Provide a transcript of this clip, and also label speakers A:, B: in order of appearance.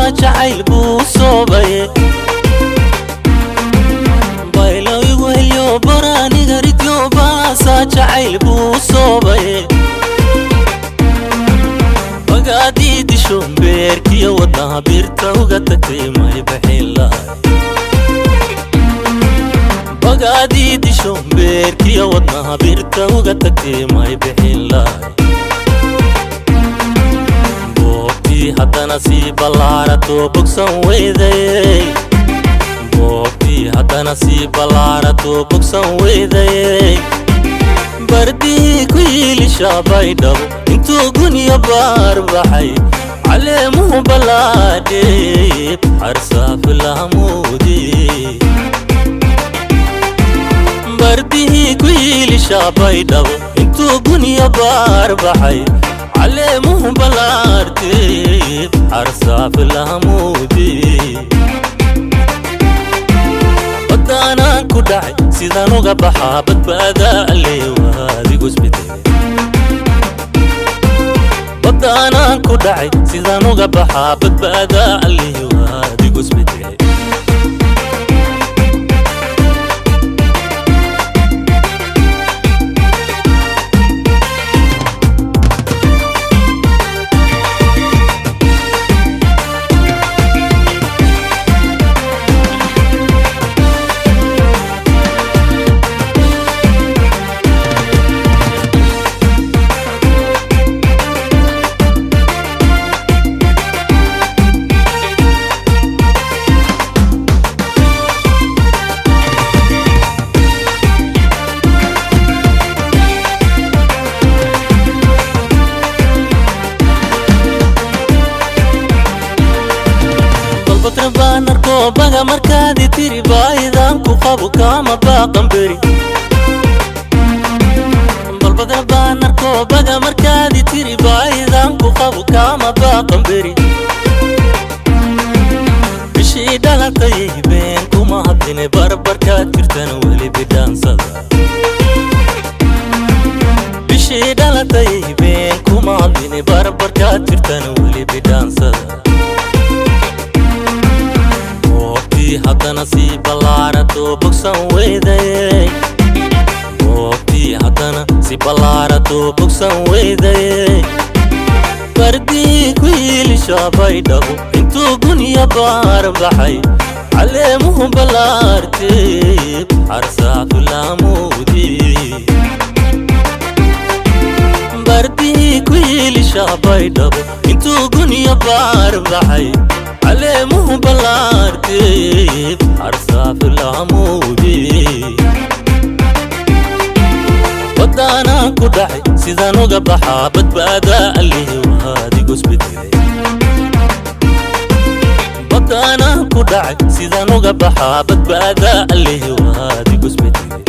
A: Jacayl buu soobay, baylo igu helyo, baraaniga ridyo, baasa jacayl buu soobay. Bagaadii disho beerkiyo wadnaha birta uga tagtay, may bixin lahay. Bagaadii disho beerkiyo wadnaha birta uga tagtay, may bixin lahay. Boogtii haddana sii ballaarato, bogsan weyday. Boogtii haddana sii ballaarato, bogsan weyday. Bardihii ku yiilisha Baydhabo intuu guniyo baar baxay, caleemuhu ballaadhe, xarsaafilahamuudi. Bardihii ku yiilisha Baydhabo intuu guniyo baar baxay, caleemuhu ballaarte, xarsaafilahamuudi. Badaanaan ku dhacay, sidaan uga baxaa? Badbaada alle waadigu isbedele. Badaanaan ku dhacay, sidaan uga baxaa? Badbaada alle waadigu isbedele. Balbatra baan arko baga markaadi tiri, baahidaan ku qabo kaama baaqan beri. Balbadra baan arko baga markaadi tiri, baahidaan ku qabo kaama baaqan beri. Bishii dhalatay been kuma hadline, barbarkaad jirtana weli bidhaansada. Bishii dhalatay been kuma hadline, barbarkaad jirtana weli bidhaansada. Boogtii haddana sii ballaarato, bogsan weyday. Boogtii haddana si ballaarato, bogsan weyday. Bardihii ku yiilisha Baydhabo intuu guniyo baar baxay, caleemuhu ballaarte, xarsaafilahamuudi. Bardihii ku yiilisha Baydhabo intuu guniyo baar baxay, caleemuhu ballaarte, xarsaafilahamuudi. Badaanaan ku dhacay, sidaan uga baxaa? Badbaada allihi waadigu isbedelay. Badaanaan ku dhacay, sidaan uga baxaa? Badbaada allihi waadigu isbedelay.